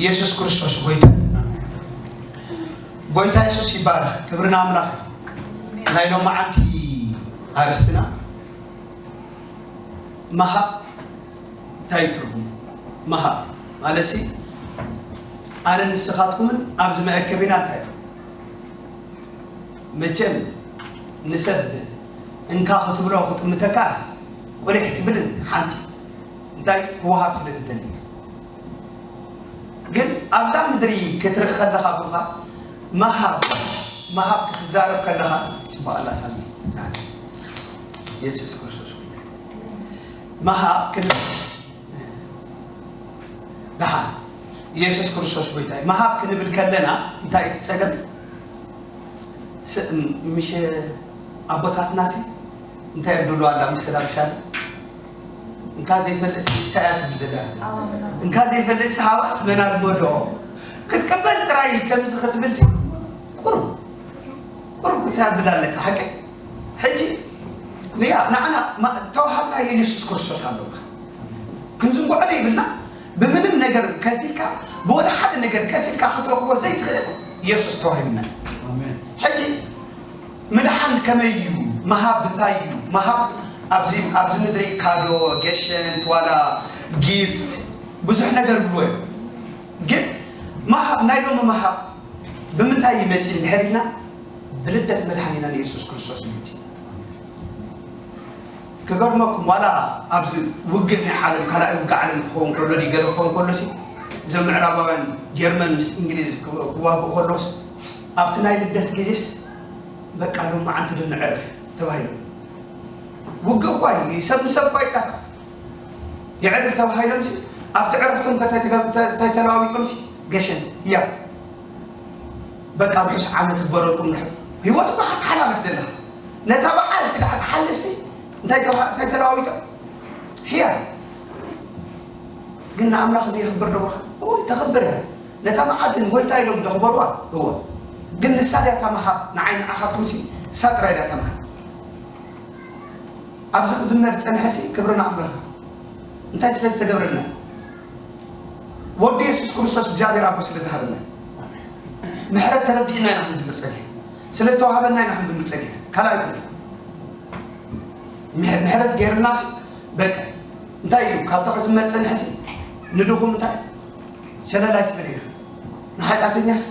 የሱስ ክርስቶስ ጎይታ። ጎይታ የሱስ ይባረኽ። ክብሪ ንኣምላኽ። ናይ ሎማዓንቲ ኣርእስትና ምሃብ እንታይ እዩ ትርጉሙ? ምሃብ ማለትሲ ኣነን ንስኻትኩምን ኣብዚ መአከቢና እንታይ እዩ? መቸም ንሰብ እንካ ክትብሎ ክጥምተካ ቁሊሕ ትብልን ሓንቲ እንታይ ክወሃብ ስለ ዝደሊ። ግን ኣብዛ ምድሪ ክትርኢ ከለኻ ብሩኻ ምሃብ ምሃብ ክትዛረብ ከለኻ ጽቡቕ ኣላ ሳሚ። የሱስ ክርስቶስ ጎይታ። ምሃብ ክን ደሓን የሱስ ክርስቶስ ጎይታ እዩ። ምሃብ ክንብል ከለና እንታይ እቲ ጸገም? ስ- ምሽ ኣቦታትናሲ እንታይ ይብሉ ኣላ ምስ ተዳምሻል እንካ ዘይፈልጥሲ እንታይ እያ ትብል ደላ? እንካ ዘይፈልጥሲ ሃዋስ መን ኣልመዶ ክትቅበል ጥራይ ከምዚ ክትብልሲ ቁሩብ ቁሩብ ክትብል ኣለካ። ሓቂ ሕጂ ንያ ንዓና ማ- ተዋሃብናዮ የሱስ ክርስቶስ ኣለካ። ክንዝንግዖ ዘይብልና ብምንም ነገር ከፊልካ ብወላ ሓደ ነገር ከፊልካ ክትረኽቦ ዘይትኽእል የሱስ ተዋሂብና። ሕጂ ምድሓን ከመይ እዩ? ምሃብ እንታይ እዩ? ምሃብ ኣብዚ ኣብዚ ምድሪ ካዶ፣ ገሸንት፣ ዋላ ጊፍት ብዙሕ ነገር ይብልዎ እዮም። ግን ምሃብ ናይ ሎሚ ምሃብ ብምንታይ እዩ መፂኡ እንድሕር ኢልና ብልደት መድሓኒና ንየሱስ ክርስቶስ እዩ መፂኡ። ክገርመኩም ዋላ ኣብዚ ውግእ ናይ ዓለም ካልኣይ ውግእ ዓለም ክኸውን ከሎ ድዩ ገለ ክኸውን ከሎ ሲ እዞም ምዕራባውያን ጀርመን ምስ እንግሊዝ ክዋግኡ ከለስ ኣብቲ ናይ ልደት ግዜስ በቃ ሎማዓንቲ ዶ ንዕርፍ ተባሂሉ ውግእ እኳ እዩ ሰብ ንሰብ እኳ ይቃታ የዕርፍ ተባሂሎም ሲ ኣብቲ ዕረፍቶም ከተተላዋዊጦም ሲ ገሸን እያ በቃ ርሑስ ዓመት ይግበረልኩም ድሕር ህይወት እኳ ክትሓላልፍ ደላ ነታ በዓል ስጋዕ ትሓልፍ ሲ እንታይ ተባ- እንታይ ተለዋዊጦም ህያ ግን ንኣምላኽ እዚ የኽብር ዶ ብኻ እወ ተኽብር እያ ነታ መዓልቲ ንጎይታ ኢሎም ደኽበርዋ እወ ግን ንሳ ድያ እታ ምሃብ ንዓይ ንዓኻትኩም ሲ እሳ ጥራይ ድያ እታ ምሃብ ኣብዚ ክዝመር ዝጸንሐ ሲ ክብሪ ንኣምላኽ እዩ እንታይ ስለ ዝተገብረልና ወዲ የሱስ ክርስቶስ እግዚኣብሔር ኣቦ ስለ ዝሃበና ምሕረት ተረዲእና ኢና ክንዝምር ጸኒሕና ስለ ዝተዋሃበና ኢና ክንዝምር ጸኒሕና ካልኣይ ምሕረት ገይርናስ በቃ እንታይ እዩ ካብታ ክዝመር ጸንሐ ሲ ንድኹም እንታይ ሸለል ኣይትበል ኢኻ ንሓጢኣተኛስ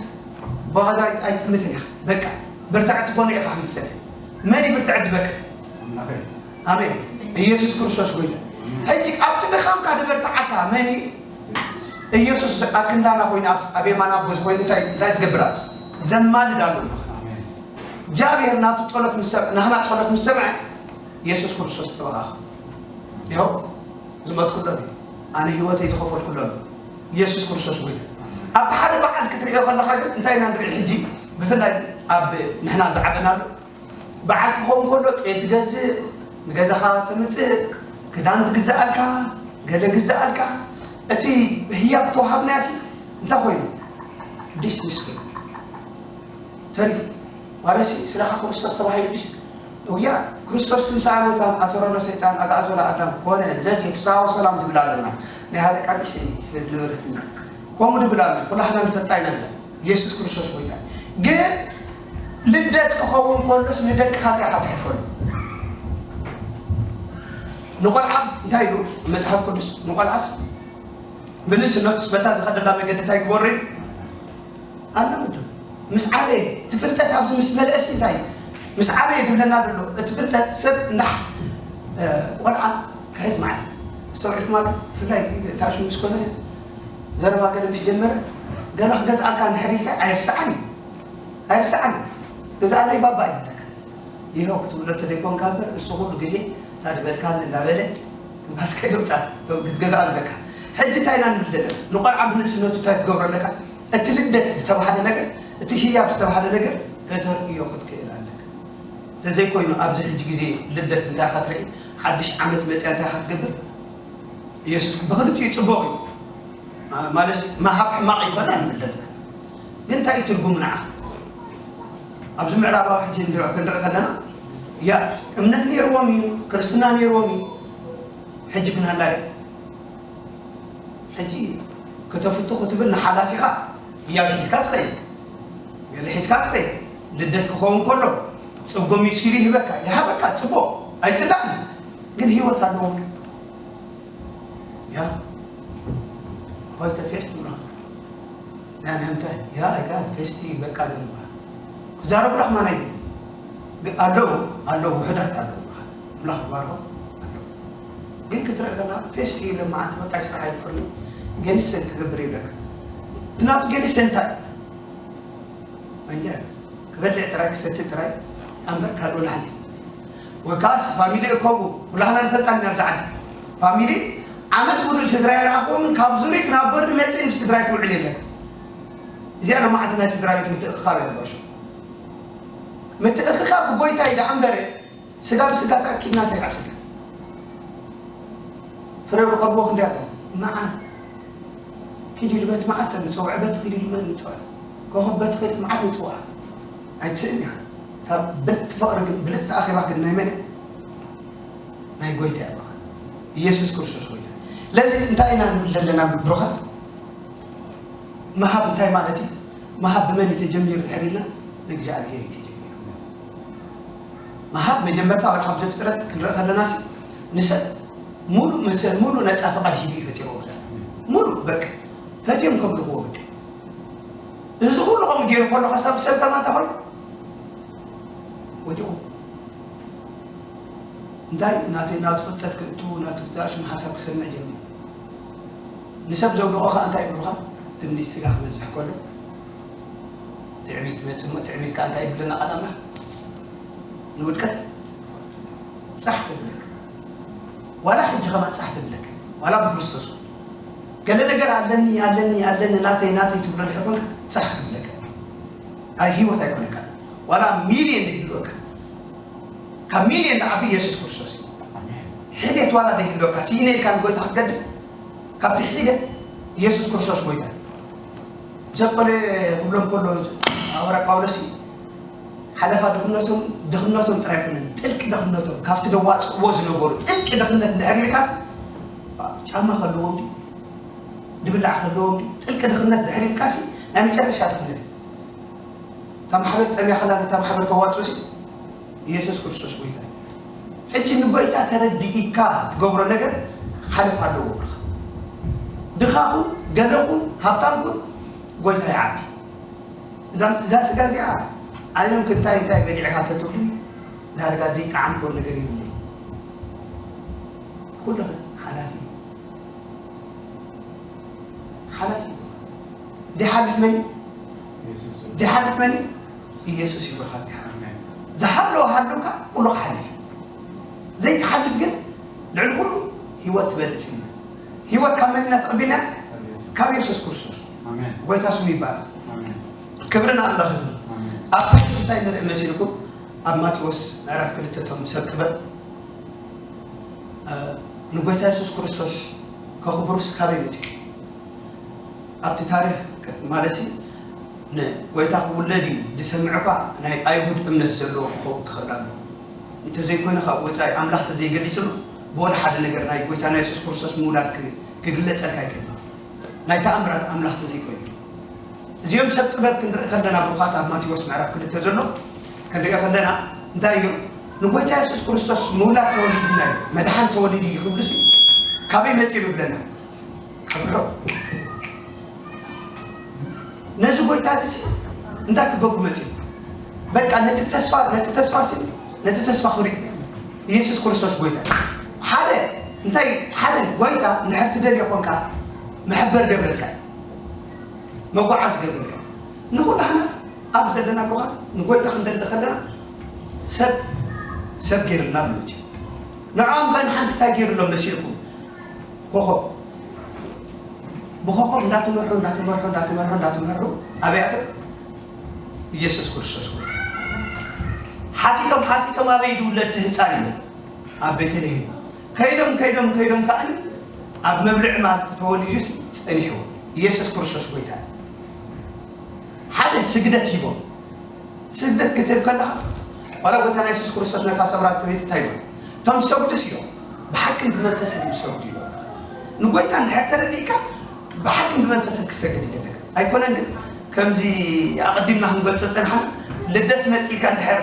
ብዋጋ ኣይትጥምትን ኢኻ በቃ ብርትዕቲ ኮነ ኢኻ ክንብል ጸኒሕና መን እዩ ብርትዕ ዝበካ ኣሜን ኢየሱስ ክርስቶስ ጎይታ ሕጂ ኣብቲ ድኻምካ ዝበርትዓካ መን እዩ ኢየሱስ ኣብ ክንዳና ኮይኑ ኣብ የማን ኣቦ ኮይኑ እንታይ ዝገብር ኣሎ ዘማልድ ኣሎ እግዚኣብሔር ናቱ ጸሎት ምስ ሰምዐ ናህና ጸሎት ምስ ሰምዐ ኢየሱስ ክርስቶስ ተባረኸ ይኸው ዝመትኩሎም እዩ ኣነ ህይወተይ ዝኸፈልኩሎም ኢየሱስ ክርስቶስ ጎይታ ኣብቲ ሓደ በዓል ክትርእዮ ከለኻ ግን እንታይ ኢና ንርኢ ሕጂ ብፍላይ ኣብ ንሕና ዝዓበናሉ በዓል ክኸውን ከሎ ጤል ትገዝእ ንገዛኻ ተምፅእ ክዳን ትግዛኣልካ ገለ ግዛኣልካ እቲ ህያብ ተዋሃብናያ ሲ እንታይ ኮይኑ ዲስ ምስ ኮይኑ ተሪፉ ማለሲ ስለኻ ክርስቶስ ተባሂሉ ዲስ እውያ ክርስቶስ ትንሳኤ ሙታን ኣሰረሎ ሰይጣን ኣግዓዞ ለኣዳም ኮነ ዘሴ ፍስሃ ወሰላም ትብል ኣለና ናይ ሓደ ቃል እሽተይ ስለ ዝነበረት ከምኡ ትብል ኣለ ኩላህና ንፈልጣ ኢና ዝብል የሱስ ክርስቶስ ጎይታ ግን ልደት ክኸውን ከሎስ ንደቅኻ እንታይ ኢኻ ትሕልፈሉ ንቆልዓ እንታይ ኢሉ መፅሓፍ ቅዱስ ንቆልዓስ ብንእስነቱስ በታ ዝኸደላ መገዲ እንታይ ግበሮ ኣለምዶ ምስ ዓበየ እቲ ፍልጠት ኣብዚ ምስ መለእሲ እንታይ ምስ ዓበየ ድብለና ዘሎ እቲ ፍልጠት ሰብ እንዳ ቆልዓ ክሕት ማለት ሰብዒት ማለት ብፍላይ ታሹ ምስ ኮነ ዘረባ ገለ ምስ ጀመረ ገለ ክገዝኣልካ እንድሕር ኢልካ ኣይርስዓን እዩ ኣይርስዓን ገዛኣለይ ባባ እዩ ይብለካ ይኸው ክትብሎ ተደይኮንካ እምበር እሱ ኩሉ ግዜ እታ ዝበልካኒ እንዳበለ ትንፋስ ከይተውፅኣ ክትገዝኣ ኣለካ ሕጂ እንታይ ኢና ንብል ዘለና ንቆልዓ ብንእስነቱ እንታይ ትገብሮ ኣለካ እቲ ልደት ዝተባሃለ ነገር እቲ ህያብ ዝተባሃለ ነገር ከተርእዮ ክትክእል ኣለካ እንተዘይኮይኑ ኣብዚ ሕጂ ግዜ ልደት እንታይ ኢኻ ትርኢ ሓድሽ ዓመት መፅያ እንታይ ኢኻ ትገብር ኢየሱስ ብክልቲኡ ፅቡቕ እዩ ማለት ምሃብ ሕማቕ ይኮና ንብል ዘለና ግን እንታይ እዩ ትርጉሙ ንዓኻ ኣብዚ ምዕራባዊ ሕጂ ክንርኢ ከለና ያ እምነት ነይርዎም እዩ ክርስትና ነይርዎም እዩ ሕጂ ግን ሃላ ሕጂ ከተፍቱ ክትብል ንሓላፊኻ ህያብ ሒዝካ ትኸይድ፣ ገለ ሒዝካ ትኸይድ። ልደት ክኸውን ከሎ ጽጎም እዩ ሲሉ ይህበካ፣ ይሃበካ፣ ጽቡቕ ኣይጽላእን። ግን ህይወት ኣለዎም። ያ ሆይተ ፌስት ምራ ያ ነምተ ያ እጋ ፌስቲ በቃ ገምባ ክዛረቡላ ከማና እዩ። ግን ኣለዉ ኣለዉ ውሕዳት ኣለዉ፣ ኣምላኽ ባርኾ ኣለዉ። ግን ክትርኢ ከላ ፌስቲ ለማዓት በቃ ስራሕ ኣይፍርኒ። ገንሰ ክገብር ይብለካ። እቲ ናቱ ገንሰ እንታይ እንጃ፣ ክበልዕ ጥራይ ክሰቲ ጥራይ ኣምበር ካልእ ወላ ሓንቲ። ወይ ከዓስ ፋሚሊ እኮቡ ኩላህና ንፈልጣ ኢና ኣብዚ ዓዲ። ፋሚሊ ዓመት ሙሉእ ስድራይ ረኣኹም፣ ካብ ዙሪክ ናብ በርድ መፅእ ምስ ስድራይ ክውዕል የለን። እዚኣ ነው መዓልቲ ናይ ስድራ ቤት ምትእኽኻብ እያ ባሹ። ምትእኽኻብ ብጎይታ እዩ ደኣ እምበር ስጋ ብስጋ ተኣኪብና እንታይ ይዓብሰልና? ፍረ ብቐርቦ ክንደይ ኣለዎ? መዓት ኪድ ኢሉ በቲ መዓት ሰብ ንፅውዐ፣ በቲ ኪድ ኢሉ መን ንፅውዐ? ኮኸብ በቲ ኪድ መዓት ንፅውዓ። ኣይትስእን እያ። እታ ብልፅቲ ፍቕሪ ግን፣ ብልፅቲ ኣኼባ ግን ናይ መን እያ? ናይ ጎይታ እያ። በቃ ኢየሱስ ክርስቶስ ጎይታ። ለዚ እንታይ ኢና ንብል ዘለና ብሩኻት? ምሃብ እንታይ ማለት እዩ? ምሃብ ብመን እዩ ተጀሚሩ ድሕር ኢልና ብእግዚኣብሔር እዩ ተጀሚሩ። ምሃብ መጀመርታ ወላ ካብ ዘፍጥረት ክንርኢ ከለና ሲ ንሰብ ሙሉእ መሰል ሙሉእ ነፃ ፈቓድ ሂቡ እዩ ፈጢርዎ። ሙሉእ በቃ ፈትዮም ከምልኽዎ በቃ። እዚ ኩሉ ከምኡ ገይሩ ከሎ ከሳብ ሰብ ከማንታ ኮይኑ ወዲቑ እንታይ ናተይ ናቱ ፍልጠት ክእቱ ናቱ ሽም ሓሳብ ክሰምዕ ጀሚሩ። ንሰብ ዘውድቖ ኸኣ እንታይ ይብሉኻ? ትምኒት ስጋ ክበዝሕ ከሎ ትዕቢት መጽእ እሞ ትዕቢት ከኣ እንታይ ይብለና ቃል ኣምላኽ? ንውድቀት ጻሕ ትብለካ። ዋላ ሕጂ ኸማን ጻሕ ትብለካ። ዋላ ብክርስቶስ ገለ ነገር ኣለኒ ኣለኒ ኣለኒ ናተይ ናተይ ትብሎ ድሕር ኮንካ ጻሕ ትብለካ። ኣይ ህይወት ኣይኮነካ። ዋላ ሚልዮን ይህልወካ። ካብ ሚልዮን ንዓቢ ኢየሱስ ክርስቶስ እዩ። ኣሜን። ሕሌት ዋላ ዘይህልወካ ስኢነ ኢልካ ንጎይታ ክትገድፍ ካብቲ ሕሌት ኢየሱስ ክርስቶስ ጎይታ እዩ። ዘበለ ክብሎም ከሎ ሃዋርያ ጳውሎስ ሓለፋ ድኽነቶም ድኽነቶም ጥራይ ኣይኮነን ጥልቂ ድኽነቶም ካብቲ ደዋፅእዎ ዝነበሩ ጥልቂ ድኽነት እንድሕር ኢልካስ ጫማ ከለዎም ድዩ ድብላዕ ከለዎም ድዩ ጥልቂ ድኽነት ድሕር ኢልካሲ ናይ መጨረሻ ድኽነት እዩ። እታ ማሕበር ጠምያ ከላ ነታ ማሕበር ከዋፅኡ ሲ ኢየሱስ ክርስቶስ ጎይታ እዩ። ሕጂ ንጎይታ ተረዲእካ ትገብሮ ነገር ሓለፍ ኣለዎ ብርኻ። ድኻ ኩን ገለ ኩን ሃብታም ኩን ጎይታ ይዓቢ። እዛ እዛ ስጋ እዚኣ ኣይኖም ክንታይ እንታይ በሊዕካ ተትብሉ ዳርጋ ዘይጠዓምኮ ነገር የብሉ። ኩሉ ሓላፊ ሓላፊ ዘይሓልፍ መን እዩ? ዘይሓልፍ መን እዩ? ኢየሱስ እዩ። ብርኻት ይሓልፍ። ዝሃለወ ሃለውካ ኩሉ ክሓልፍ እዩ። ዘይትሓልፍ ግን ልዕሊ ኩሉ ህይወት ትበልፅ እዩ። ህይወት ካብ መን ኢና ተቐቢልና? ካብ ኢየሱስ ክርስቶስ። ጎይታ ስሙ ይባረክ። ክብሪ ንኣምላኽ ይኹን። ኣብ ታሪክ እንታይ ንርኢ መሲልኩም? ኣብ ማቴዎስ ምዕራፍ ክልተ እቶም ሰብ ጥበብ ንጎይታ የሱስ ክርስቶስ ከኽብሩስ ካበይ መፂኦም? ኣብቲ ታሪኽ ማለትሲ ንጎይታ ክውለድ እዩ ዝሰምዕ እኳ ናይ ኣይሁድ እምነት ዘለዎ ክኸውን ክኽእል ኣለዎ። እንተዘይኮይኑ ካብ ወፃኢ ኣምላኽ ተዘይገሊፅሉ ብወላ ሓደ ነገር ናይ ጎይታና የሱስ ክርስቶስ ምውላድ ክግለፀልካ ኣይክእልን። ናይ ተኣምራት ኣምላኽ ተዘይኮይኑ እዚኦም ሰብ ጥበብ ክንርኢ ከለና ብሩኻት ኣብ ማቴዎስ ምዕራፍ ክልተ ዘሎ ክንሪኦ ከለና እንታይ እዮም ንጎይታ የሱስ ክርስቶስ ምውላድ ተወሊዱና እዩ መድሓን ተወሊዱ እዩ ክብሉ ሲ ካበይ መፂኡ ይብለና ካብ ርሑቕ ነዚ ጎይታ እዚ ሲ እንታይ ክገብሩ መፂኡ በቃ ነቲ ተስፋ ነቲ ተስፋ ሲ ነቲ ተስፋ ክሪኡ ኢየሱስ ክርስቶስ ጎይታ ሓደ እንታይ ሓደ ጎይታ እንድሕር ትደልዮ ኮንካ መሐበር ገብረልካ እዩ መጓዓዝ ገብረልካ ንኹላህና ኣብ ዘለና ብሩኻት ንጎይታ ክንደሊ ከለና ሰብ ሰብ ገይርልና ማለት እዩ ንዕኦም ከን ሓንቲ እንታይ ገይርሎም መሲልኩም ኮኸብ ብኮኸብ እንዳትመርሑ እንዳትመርሑ እንዳትመርሑ እንዳትመርሑ ኣበይ ኣተው ኢየሱስ ክርስቶስ ጎይታ ሓቲቶም ሓቲቶም ኣበይ ድውለድ ህፃን እዩ ኣብ ቤተልሔም ከይዶም ከይዶም ከይዶም ከዓኒ ኣብ መብልዒ ማል ተወሊዱ ጸኒሕዎ ኢየሱስ ክርስቶስ ጎይታ ሓደ ስግደት ሂቦም ስግደት ክትህብ ከለኻ ዋላ ጎይታና የሱስ ክርስቶስ ነታ ሰብራ ትቤት እንታይ ይብል እቶም ዝሰግዱ ሲዮም ብሓቅን ብመንፈስን ዝሰግዱ ይብል ንጎይታ እንድሕር ተረዲእካ ብሓቅን ብመንፈስን ክትሰግድ ይደለካ ኣይኮነን። ግን ከምዚ ኣቐዲምና ክንገልጾ ጸንሓና፣ ልደት መጺእካ እንድሕር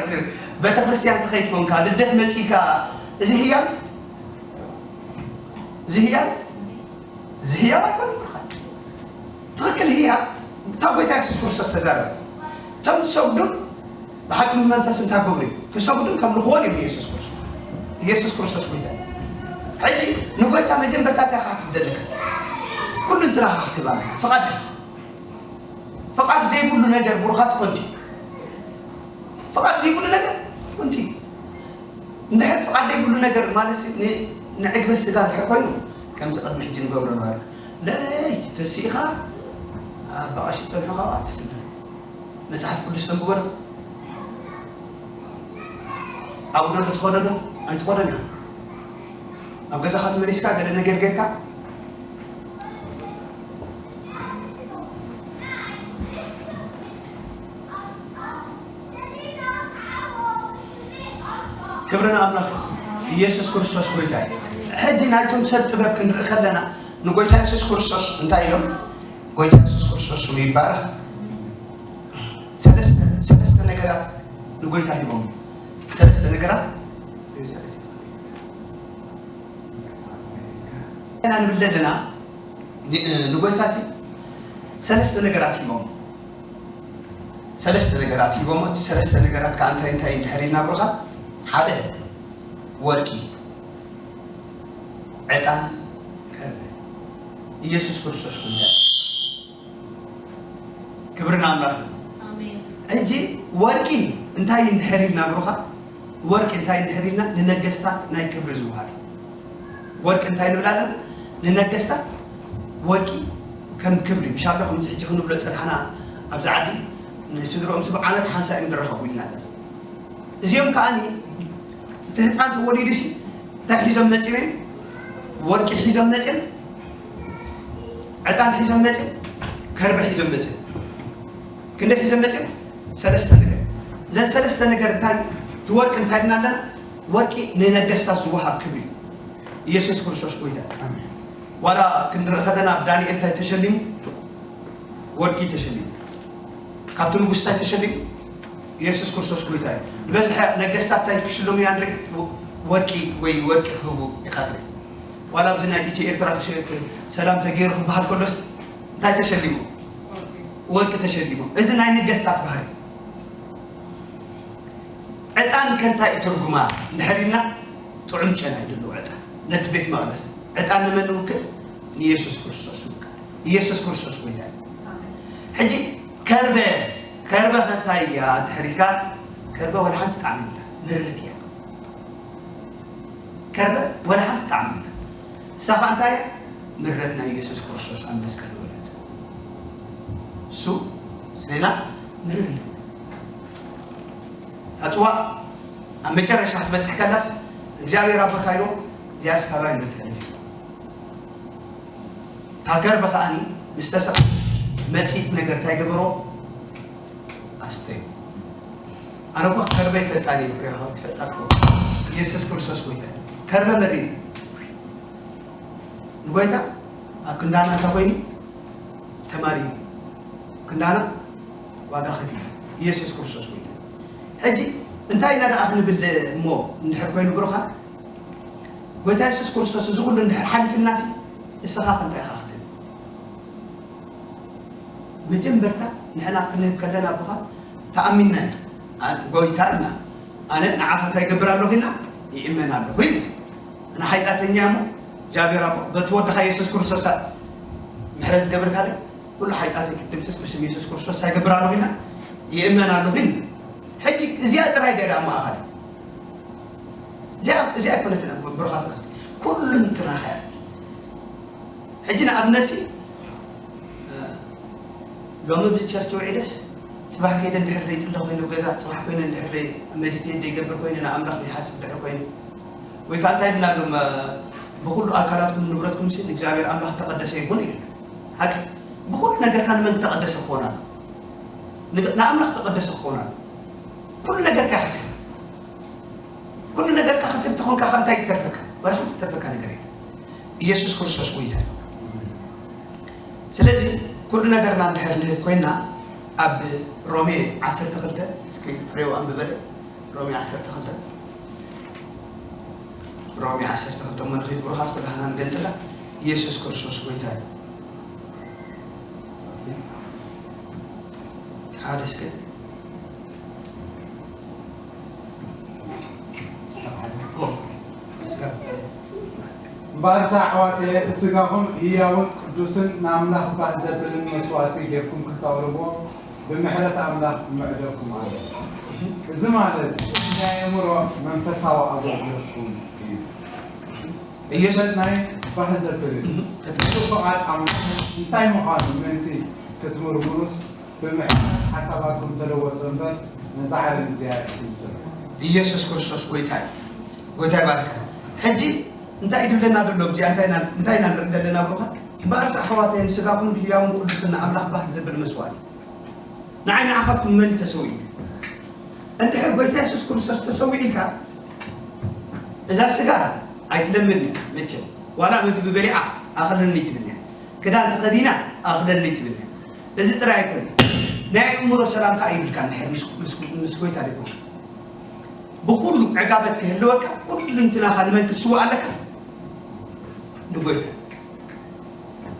ቤተክርስትያን ትኸይድ ኮንካ፣ ልደት መጺእካ፣ እዚ ህያብ፣ እዚ ህያብ፣ እዚ ህያብ ኣይኮነን ብርኻን። ትኽክል ህያብ፣ እታ ጎይታ የሱስ ክርስቶስ ተዛረበ። እቶም ዝሰግዱን ብሓቂ ብመንፈስ እንታይ ክገብሩ እዩ? ክሰግዱን ከምልኽዎን እዮም ንየሱስ ክርስቶስ። የሱስ ክርስቶስ ጎይታ እዩ። ሕጂ ንጎይታ መጀመርታ እንታይ ኢኻ ክትብለካ? ኩሉ እንትናኻ ክትህብ ኣለካ። ፍቓድካ። ፍቓድ ዘይብሉ ነገር ብሩኻት ኮንቲ። ፍቓድ ዘይብሉ ነገር ኮንቲ። እንድሕር ፍቓድ ዘይብሉ ነገር ማለት ን-፣ ንዕግበት ስጋ እንድሕር ኮይኑ፣ ከምዚ ቅድሚ ሕጂ ንገብሮ ነበረ። ለይቲ ተሲእኻ ኣብ ባቐሺ ጸንሑ ካብኣ ትስደድ። መጽሓፍ ቅዱስ ተንብቦ ዶ? ኣብኡ ዶ ትኸዶ ዶ? ኣይትኸዶን ኢኻ። ኣብ ገዛኻ ተመሊስካ ገለ ነገር ጌርካ ክብሪ ንኣምላኽ። ኢየሱስ ክርስቶስ ጎይታ እዩ። ሕጂ ናይቶም ሰብ ጥበብ ክንርኢ ከለና ንጎይታ የሱስ ክርስቶስ እንታይ ኢሎም? ጎይታ የሱስ ክርስቶስ ስሙ ይባረኽ። ሰለስተ፣ ሰለስተ ነገራት ንጎይታ ሂቦም። ሰለስተ ነገራት ኢና ንብል ዘለና። ን-፣ ንጎይታ ሲ ሰለስተ ነገራት ሂቦም። ሰለስተ ነገራት ሂቦም። እቲ ሰለስተ ነገራት ከኣ እንታይ እንታይ እንድሕር ኢልና ብሩኻት? ሓደ ወርቂ፣ ዕጣን፣ ከርበ። ኢየሱስ ክርስቶስ ጎይታ። ክብሪ ንኣምላኽ ይኹን። ኣሜን። ሕጂ ወርቂ እንታይ እንድሕር ኢልና ብሩኻት? ወርቂ እንታይ እንድሕር ኢልና ንነገስታት ናይ ክብሪ ዝወሃብ እዩ። ወርቂ እንታይ ንብል ኣለና? ንነገስታት ወርቂ ከም ክብሪ፣ ምሻሎ ከምዚ ሕጂ ክንብሎ ጸንሓና ኣብዚ ዓዲ ንስድርኦም ስብ ዓመት ሓንሳእ እዮም ዝረኸቡ ኢልና ኣለና። እዚኦም ከኣኒ እቲ ህፃን ተወሊዱ ሲ እንታይ ሒዞም መፂኦም እዮም? ወርቂ ሒዞም መፂኦም፣ ዕጣን ሒዞም መፂኦም፣ ከርበ ሒዞም መፂኦም። ክንደይ ሒዞም መፂኦም? ሰለስተ ነገር። እዘን ሰለስተ ነገር እንታይ፣ እቲ ወርቂ እንታይ ኢልና ኣለና? ወርቂ ንነገስታት ዝወሃብ ክብሪ እዩ። ኢየሱስ ክርስቶስ ጎይታ። ኣሜን። ዋላ ክንርኢ ከለና ኣብ ዳንኤል እንታይ ተሸሊሙ? ወርቂ ተሸሊሙ። ካብቲ ንጉስ እንታይ ተሸሊሙ? ኢየሱስ ክርስቶስ ጎይታ እዩ። ዝበዝሐ ነገስታት እንታይ ክሽለሙ ኢና ንርኢ? ወርቂ ወይ ወርቂ ክህቡ ኢኻ ትርኢ። ዋላ ኣብዚ ናይ ኢትዮ ኤርትራ ክሽ-፣ ሰላም ተገይሩ ክበሃል ከሎስ እንታይ ተሸሊሙ? ወርቂ ተሸሊሙ። እዚ ናይ ነገስታት ባህሪ። ዕጣን ከ እንታይ እዩ ትርጉማ እንድሕር ኢልና፣ ጥዑም ጨና እዩ ዘለዎ ዕጣን። ነቲ ቤት መቕደስ ዕጣን ንመን ንውክል? ንኢየሱስ ክርስቶስ ንውክል። ኢየሱስ ክርስቶስ ጎይታ እዩ። ሕጂ ከርበ፣ ከርበ ከ እንታይ እያ እንድሕር ኢልካ፣ ከርበ ወላ ሓንቲ ጣዕሚ የብላ፣ ምርርቲ እያ። ከርበ ወላ ሓንቲ ጣዕሚ የብላ። ንሳ ኸ እንታይ እያ? ምረት ናይ ኢየሱስ ክርስቶስ ኣብ መስቀል ዝበለት። እሱ ስሌና ምርር እዩ። ኣጽዋዕ ኣብ መጨረሻ ክትበጽሕ ከላስ እግዚኣብሔር ኣቦ እንታይ ኢልዎ? እዚኣስ ካባይ እንዶ ትሕልፍ። እታ ከርበ ከኣኒ ምስ ተሰቕ መጺጽ ነገር እንታይ ገበሮ? ኣስተዩ። ኣነ እኮ ከርበ ይፈልጣ እየ፣ ፍሬ ሃብቲ ይፈልጣ ትኸውን። ኢየሱስ ክርስቶስ ጎይታ እዩ። ከርበ መሪር እዩ። ንጎይታ ኣብ ክንዳና እንታይ ኮይኑ? ተማሪ እዩ። ክንዳና ዋጋ ከፊሉ። ኢየሱስ ክርስቶስ ጎይታ። ሕጂ እንታይ ኢና ደኣ ክንብል እሞ እንድሕር ኮይኑ ብሩኻ? ጎይታ ኢየሱስ ክርስቶስ እዚ ኩሉ እንድሕር ሓሊፍልናሲ፣ እስኻ ከ እንታይ ኢኻ ክትብል? መጀመርታ ንሕና ክንህብ ከለና ብኻ ተኣሚንና ኢና። ኣን-፣ ጎይታ ኣልና፣ ኣነ ንዓኻ እንታይ ይገብር ኣለኹ ኢልና? ይእመን ኣለኹ ኢልና። ኣነ ሓጢኣተኛ እሞ፣ እግዚኣብሔር ኣቦ፣ በቲ ወድኻ የሱስ ክርስቶስ ምሕረት ዝገብርካለይ፣ ኩሉ ሓጢኣተይ ክትድምስስ ብስም የሱስ ክርስቶስ እንታይ ይገብር ኣለኹ ኢልና? ይእመን ኣለኹ ኢልና። ሕጂ እዚኣ ጥራይ ድያ ደኣ ማእኸል? እዚኣ፣ እዚኣ ኣይኮነትን ብሩኻት ኣሕዋት። ኩሉ እንትናኻ እያ። ሕጂ ንኣብነትሲ፣ እ፣ ሎሚ ብዚ ቸርች ውዒለስ፣ ጽባሕ ከይደ እንድሕር ዘይጽለ ኮይነ ኣብ ገዛ፣ ጽባሕ ኮይነ እንድሕር ዘይ-፣ መዲቴት ዘይገብር ኮይነ፣ ንኣምላኽ ዘይሓስብ እንድሕር ኮይነ፣ ወይ ከኣ እንታይ ኢልና ሎም፣ እ፣ ብኹሉ ኣካላትኩም ንብረትኩም ሲ ንእግዚኣብሔር ኣምላኽ ዝተቐደሰ ይኹን ኢሉ። ሓቂ፣ ብኹሉ ነገርካ ንመን ዝተቐደሰ ክኾን ኣሎ? ንግ-፣ ንኣምላኽ ዝተቐደሰ ክኾን ኣሎ። ኩሉ ነገርካ ክትህብ፣ ኩሉ ነገርካ ክትህብ ተኾንካ ከ እንታይ ይተርፈካ? ወላ ሓንቲ ዝተርፈካ ነገር የለን። ኢየሱስ ክርስቶስ ጎይታ እዩ። ስለዚ ኩሉ ነገርና እንድሕር ንህብ ኮይና ኣብ ሮሜ ዓሰርተ ክልተ እስኪ ፍሬው ኣንብበለ። ሮሜ ዓሰርተ ክልተ ሮሜ ዓሰርተ ክልተ እሞ ንኺድ ብሩኻት ኩላህና ንገንጽላ። ኢየሱስ ክርስቶስ ጎይታ እዩ። ሓደ እስከ እምበኣርስ ኣሕዋተየ፣ እቲ ስጋኹም ህያውን ቅዱስን ንኣምላኽ ባህ ዘብልን መስዋእቲ ጌርኩም ክተቕርብዎ ብምሕረት ኣምላኽ እምዕደኩም ኣሎ። እዚ ማለት እቲ ናይ ኣእምሮ መንፈሳዊ ኣገልግሎትኩም እዩ። ኢየሱስ ናይ ባህ ዘብልን እቲ ፍቓድ ኣምላኽ እንታይ ምዃኑ ምእንቲ ክትምርምሩስ ብምሕረት ሓሳባትኩም ተለወጡ እምበር ነዛ ዓለም እዚኣ ኣይትምሰሉ። ኢየሱስ ክርስቶስ ጎይታ እዩ። ጎይታ ይባርካ። ሕጂ እንታይ እዩ ዝብለና ዘሎ? እዚኣ እንታይ ኢና እንታይ ኢና ንርኢ ዘለና ብሩኻት? እምበኣርስ ኣሕዋተይ ንስጋኹም ህያውን ቅዱስን ንኣምላኽ ባህ ዘብል መስዋእቲ ንዓይ ንዓኻትኩም መን እዩ ተሰዊኡ? እንድሕር ጎይታ የሱስ ክርስቶስ ተሰዊኡ ኢልካ እዛ ስጋ ኣይትለምን እያ መቸም። ዋላ ምግቢ በሊዓ ኣኽለኒ ትብል እያ። ክዳን ተኸዲና ኣኽለኒ ትብል እያ። እዚ ጥራይ ኣይኮነን፣ ናይ ኣእምሮ ሰላም ከኣ ይብልካ። እንድሕር ምስ ጎይታ ደይኮንካ ብኹሉ ዕጋበት ክህልወካ ኩልንትናኻ ንመን ክትስውእ ኣለካ? ንጎይታ።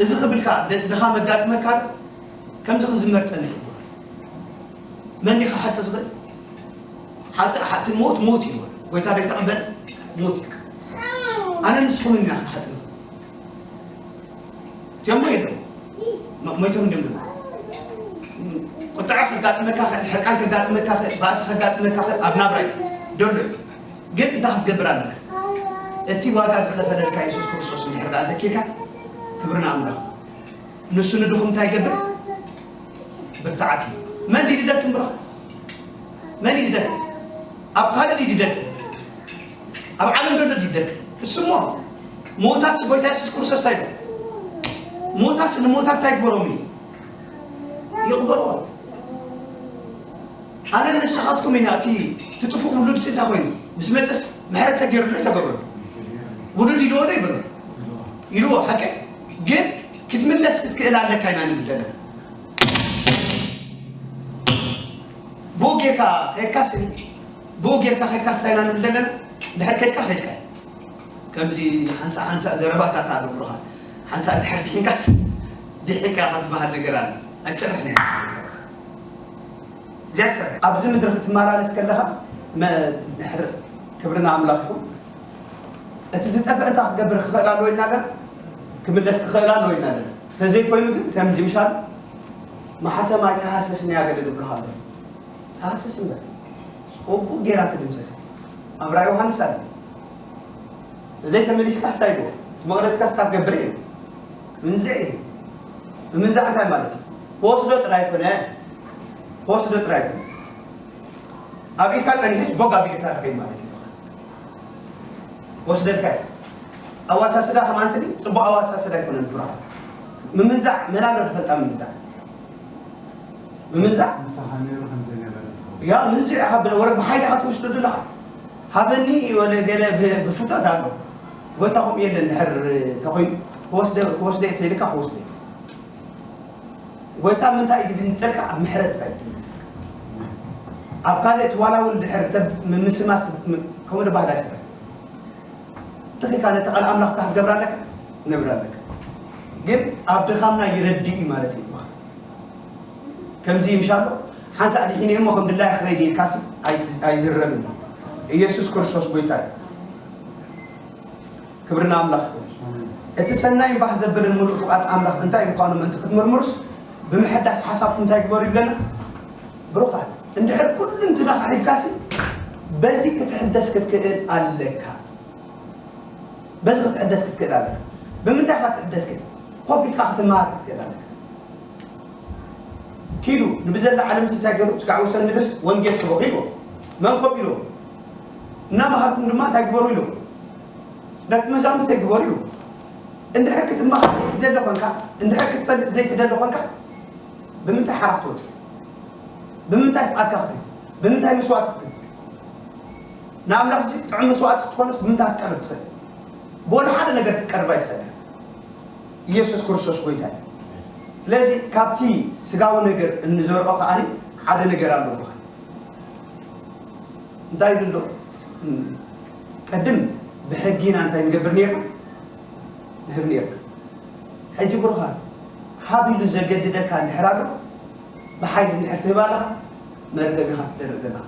እዚ ክብልካ ድኻ መጋጥመካ ዶ? ከምዚ ክዝመር ጸኒሑ ይብሎ። መን ዲኻ ሓቲ ዝኽእል? ሓቲ ሓቲ ሞት ሞት ይብሎ። ጎይታ ዶ ይተቐበል? ሞት ይብሎ። ኣነ ንስኹም ኢና ሓቲ ንኽእል። እቲኦም ሞይቶም ሞይቶም ድም ቁጥዐ ከጋጥመካ ክእል፣ ሕርቃን ከጋጥመካ ክእል፣ ባእሲ ከጋጥመካ ክእል ኣብ ናብራ እዩ ደሎ እዩ። ግን እንታይ ክትገብር ኣለካ? እቲ ዋጋ ዝኸፈለልካ የሱስ ክርስቶስ እንድሕር ደኣ ዘኪርካ ክብሪ ንኣምላኽ። ንሱ ንድኹም እንታይ ይገብር? ብርትዓት እዩ። መን ድዩ ድደክም ብረኻ? መን እዩ ድደክም? ኣብ ካልእ ድዩ ድደክም? ኣብ ዓለም ዘሎ ድዩ ድደክም? እሱ እሞ ሞታትስ ጎይታ የሱስ ክርስቶስ እንታይ ይብል? ሞታትስ ንሞታት እንታይ ይግበሮም እዩ? ይቕበርዎ። ኣነን ንስኻትኩም ኢና እቲ እቲ ጥፉእ ውሉድሲ እንታይ ኮይኑ ምስ መፅስ ምሕረት ተገይሩሉ ኣይተገብረሉ ውሉድ ኢልዎ ዶ ይበሎ ኢልዎ ሓቀ ግን ክትምለስ ክትክእል ኣለካ ኢና ንብል ዘለና ብኡ ጌርካ ከድካስ ብኡ ጌርካ ከድካስ እንታይ ኢና ንብል ዘለና ድሕር ከድካ ከድካ ከምዚ ሓንሳእ ሓንሳእ ዘረባታት ኣሎ ብሩኻ ሓንሳእ ድሕር ድሒንካስ ድሒንካ ኢኻ ትበሃል ነገር ኣሎ ኣይሰርሕን እያ እዚኣ ትሰርሕ ኣብዚ ምድሪ ክትመላለስ ከለኻ ድሕር ክብሪ ንኣምላኽ ይኹን እቲ ዝጠፍአ እንታይ ክገብር ክኽእል ኣለዎ ኢልና ኣለና ክምለስ ክኽእል ኣለዎ ኢልና ኣለና እንተዘይኮይኑ ግን ከምዚ ምሻል ማሕተም ኣይተሃሰስን እያ ገለ ዝብልኻ ኣሎ ተሃስስ እምበር ፅቡቅ ጌራ ትድምሰስ ኣብራ ዮሃንስ ኣለ ዘይተመሊስካ ስታይ ዶ መቕረፅካ ስታ ትገብር እዩ ምንዝዕ እዩ ምንዛዕ እንታይ ማለት እዩ ክወስዶ ጥራይ ኮነ ክወስዶ ጥራይ ኮነ ኣብ ኢድካ ፀኒሕስ ቦግ ኣቢልካ ርኸይ ማለት እዩ ወስደልካ እዩ ኣዋሳስዳ ከማን ስዲ ፅቡቅ ኣዋሳስዳ ኣይኮነን ብርሃን ምምንዛዕ መላሎ ዝፈልጣ ምምንዛዕ ምምንዛዕ ንስኻ ነይሩ ከም ዘይነበረ ዝኸውን ያ ምንዚዕ ኢኻ ብለ ወረ ብሓይሊ ኢኻ ትወስዶ ዘለኻ ሃበኒ ወለ ገለ ብ- ብፍትወት ኣሎ ጎይታ ከምኡ የለን ድሕር ተኮይኑ ክወስደ ክወስደ እየ ተይልካ ክወስደ እዩ። ጎይታ ምንታይ እዩ ድንግፀልካ ኣብ ምሕረት ጥራይ እዩ ድንግፀልካ ኣብ ካልእ እቲ ዋላ እውን ድሕር ተብ- ምምስማስ ም- ከምኡ ድባህል ኣይሰራን ተኺልካ ነቲ ቃል ኣምላኽ እንታይ ክትገብር ኣለካ ነብር ኣለካ ግን ኣብ ድኻምና ይረድእ እዩ ማለት እዩ ይበሃል ከምዚ ይምሻሎ ሓንሳእ ድሒነ እሞ ከም ድላይ ክኸይድ ኢልካሲ ኣይት- ኣይዝረብን እዩ ኢየሱስ ክርስቶስ ጎይታ እዩ ክብሪ ንኣምላኽ ይኹን እቲ ሰናይን ባህ ዘብልን ምሉእ ፍቓድ ኣምላኽ እንታይ ምዃኑ ምእንቲ ክትምርምሩስ ብምሕዳስ ሓሳብኩም እንታይ ግበሩ ይብለና ብሩኻት እንድሕር ኩሉ እንትናኻ ሒዝካሲ በዚ ክትሕደስ ክትክእል ኣለካ በዚ ክትሕደስ ክትክእል ኣለካ ብምንታይ ኢኻ ትሕደስ ግን ኮፍ ኢልካ ክትመሃር ክትክእል ኣለካ ኪዱ ንብዘላ ዓለም እንታይ ገሩ ስጋዕ ወሰን ምድርስ ወንጌል ስበኹ ኢልዎ መን ኮፍ ኢልዎ እናመሃርኩም ድማ እንታይ ግበሩ ኢልዎ ደቂ መዛሙርተይ ግበሩ ኢልዎ እንድሕር ክትመሃር ዘይትደሊ ኮንካ እንድሕር ክትፈልጥ ዘይትደሊ ኮንካ ብምንታይ ሓራ ክትወፅእ ብምንታይ ፍቓድካ ክትህብ ብምንታይ መስዋእቲ ክትህብ ንኣምላኽ እዚ ጥዑም መስዋእቲ ክትኮኖስ ብምንታይ ክትቀርብ ትኽእል ብወላ ሓደ ነገር ክትቀርብ ኣይትኽእል ኢየሱስ ክርስቶስ ጎይታ እዩ ስለዚ ካብቲ ስጋዊ ነገር እንዘርኦ ከኣ ሓደ ነገር ኣሎ ብኻ። እንታይ ይብል ዶ? እም፣ ቅድም ብሕጊና እንታይ ንገብር ነርና? ንህብ ነርና። ሕጂ ብሩኻ፣ ሃብ ኢሉ ዘገድደካ እንድሕር ኣሎ፣ ብሓይሊ እንድሕር ትህብ ኣለኻ፣ መርገም ኢኻ ትዘርእ ዘለኻ።